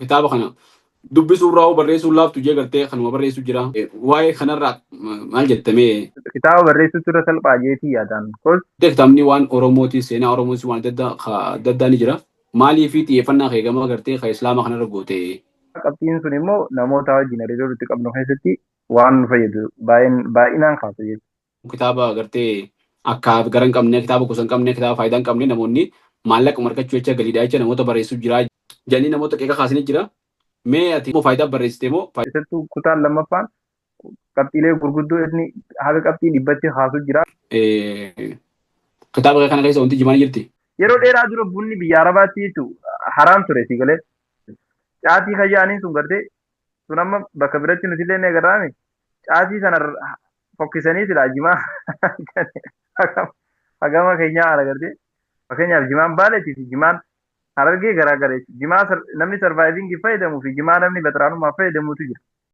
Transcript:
Kitaaba kana dubbisuu irraa barreessuu laaftu jee gartee kanuma barreessuu jira. Waa'ee kanarraa maal jettamee? Kitaaba barreessuutu irra salphaa jeetii yaadaan. Kitaabni waan Oromooti, seenaa Oromootis waan adda addaa ni jira. Maalii fi xiyyeeffannaa kee gama gartee kan Islaama kanarra goote? Qabxiin sun immoo namoota wajjin hariiroo nuti qabnu keessatti waan nu fayyadu baay'inaan kaasa jechuudha. Kitaaba gartee akka gara hin qabne, kitaaba gosa hin qabne, kitaaba faayidaa hin qabne namoonni maallaqa margachuu jecha galiidhaa jecha namoota barreessuu jira. Jennii namoota qeeqa kaasanii jira. Mee ati immoo faayidaa barreessite moo? Keessattuu kutaan lammaffaan qabxiilee gurguddoo inni haga qabxii 100tti kaasu jira. Kitaaba kana keessa wanti jimaan jirti. Yeroo dheeraa dura bunni biyya Arabaatti jechuun haraam ture si galee. Caatii kayyaaniin sun gartee sun amma bakka biratti nuti illee ni agarraame. Caatii sana fokkisanii silaa jimaa hagama keenyaa haala gartee. Fakkeenyaaf jimaan Baaleetii fi jimaan Harargee garaagara jechuudha. Jimaa namni sarvaayiviingii fayyadamuu fi jimaa namni baxiraanummaa fayyadamuutu jira.